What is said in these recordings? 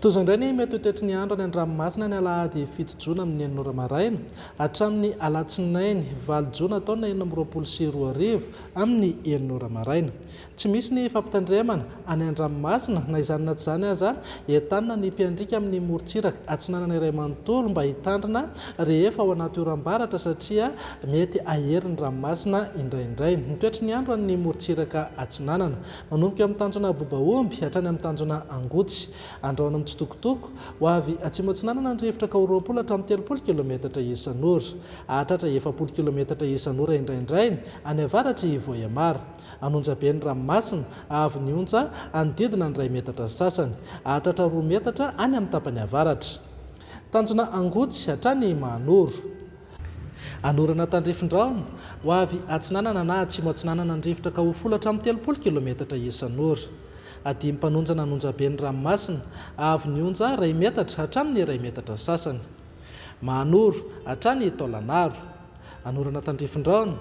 Toy izao indray ny mety ho toetry ny andro any an-dranomasina ny alahady 7 jona amin'ny 6 ora maraina hatramin'ny alatsinainy 8 jona taona 2026 amin'ny 6 ora maraina. Tsy misy ny fampitandremana any an-dranomasina, na izany na tsy izany aza, entanina ny mpiandriaka amin'ny morontsiraka atsinanana iray manontolo mba hitandrina rehefa ao anaty oram-baratra satria mety hahery ny ranomasina indraindray. Ny toetry ny andro any morontsiraka atsinanana. Manomboka eo amin'ny tanjona Bobaomby hatrany amin'ny tanjona Angotsy. Andrahona mitsitokotoko, ho avy atsimo atsinanana ny rivotra ka ho 20 hatramin'ny 30 kilometatra isan'ora. Hahatratra 40 kilometatra isan'ora indraindray any avaratr'i Vohemar. An'Onjabe ny ranomasina, haavo ny onja hanodidina ny iray metatra sy sasany. Hahatratra 2 metatra any amin'ny tapany avaratra. Tanjona Angotsy hatrany Mahanoro. Anorana tandrifin-drahona, ho avy atsinanana na atsimo atsinanana ny rivotra ka ho folo hatramin'ny 30 kilometatra isan'ora. Adim-panonjana an'Onjabe ny ranomasina, haavo ny onja iray metatra hatramin'ny iray metatra sasany. Mahanoro, hatrany Taolanaro. Anorana tandrifin-drahona,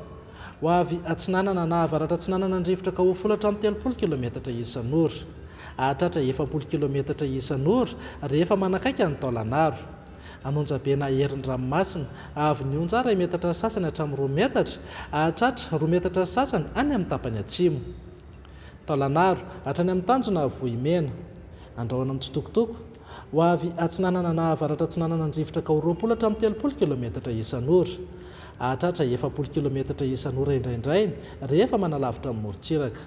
ho avy atsinanana na avaratra atsinanana ny rivotra ka ho folo hatramin'ny 30 kilometatra isan'ora. Hahatratra 40 kilometatra isan'ora rehefa manakaiky an'i Taolanaro. An'Onjabe na herin'ny ranomasina, haavo ny onja iray metatra sasany hatramin'ny 2 metatra, hahatratra 2 metatra sasany any amin'ny tapany atsimo. Taolanaro, hatrany amin'ny tanjona Vohimena. Andrahona mitsitokotoko, ho avy atsinanana na avaratra atsinanana ny rivotra ka ho 20 hatramin'ny 30 kilometatra isan'ora. Hahatratra 40 kilometatra isan'ora indraindray rehefa manalavitra ny morontsiraka.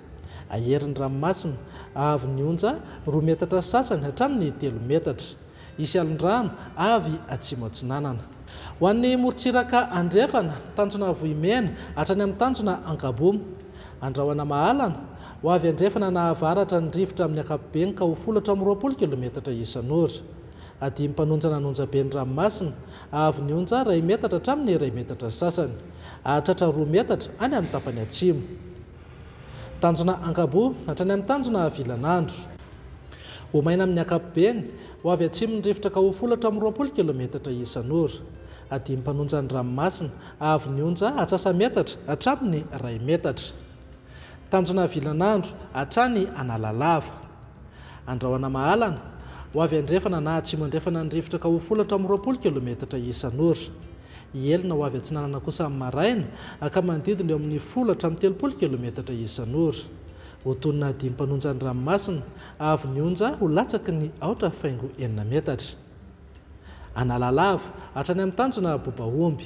Herin'ny ranomasina, haavo ny onja 2 metatra sasany hatramin'ny 3 metatra. Hisy alon-drano avy atsimo atsinanana. Ho an'ny morontsiraka andrefana, tanjona Vohimena hatrany amin'ny tanjona Ankaboa. Andrahona Mahalana, ho avy andrefana na avaratra ny rivotra amin'ny ankapobeny ka ho folo hatramin'ny 20 kilometatra isan'ora. Adim-panonjana an'Onjabe ny ranomasina, haavo ny onja iray metatra hatramin'ny iray metatra sasany. Hahatratra 2 metatra any amin'ny tapany atsimo. Tanjona Ankaboa hatrany amin'ny tanjona Vilanandro. Ho maina amin'ny ankapobeny, ho avy atsimo ny rivotra ka ho folo hatramin'ny 20 kilometatra isan'ora. Adim-panonja ny ranomasina, haavo ny onja atsasa-metatra hatramin'ny iray metatra. Tanjona Vilanandro hatrany Analalava. Andrahona Mahalana, ho avy andrefana na atsimo andrefana ny rivotra ka ho folo hatramin'ny 20 kilometatra isan'ora. Hihelina ho avy atsinanana kosa amin'ny maraina, ka manodidina eo amin'ny folo hatramin'ny 30 kilometatra isan'ora. Ho tonina adim-panonja ny ranomasina, haavo ny onja ho latsaky ny aotra faingo enina metatra. Analalava, hatrany amin'ny tanjona Bobaomby.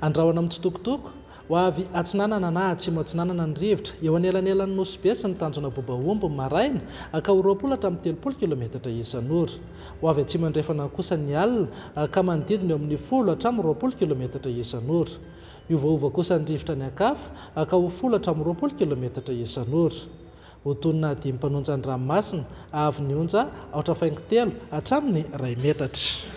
Andrahona mitsitokotoko, ho avy atsinanana na atsimo atsinanana ny rivotra, eo anelanelan'ny Nosy Be sy ny tanjona Bobaomby ny maraina, ka ho 20 hatramin'ny 30 kilometatra isan'ora. Ho avy atsimo andrefana kosa ny alina, ka manodidina eo amin'ny folo hatramin'ny 20 kilometatra isan'ora. Hiovaova kosa ny rivotra any an-kafa, ka ho folo hatramin'ny 20 kilometatra isan'ora. Ho tonina adim-panonja ny ranomasina, haavon'ny onja aotra faingo telo hatramin'ny iray metatra.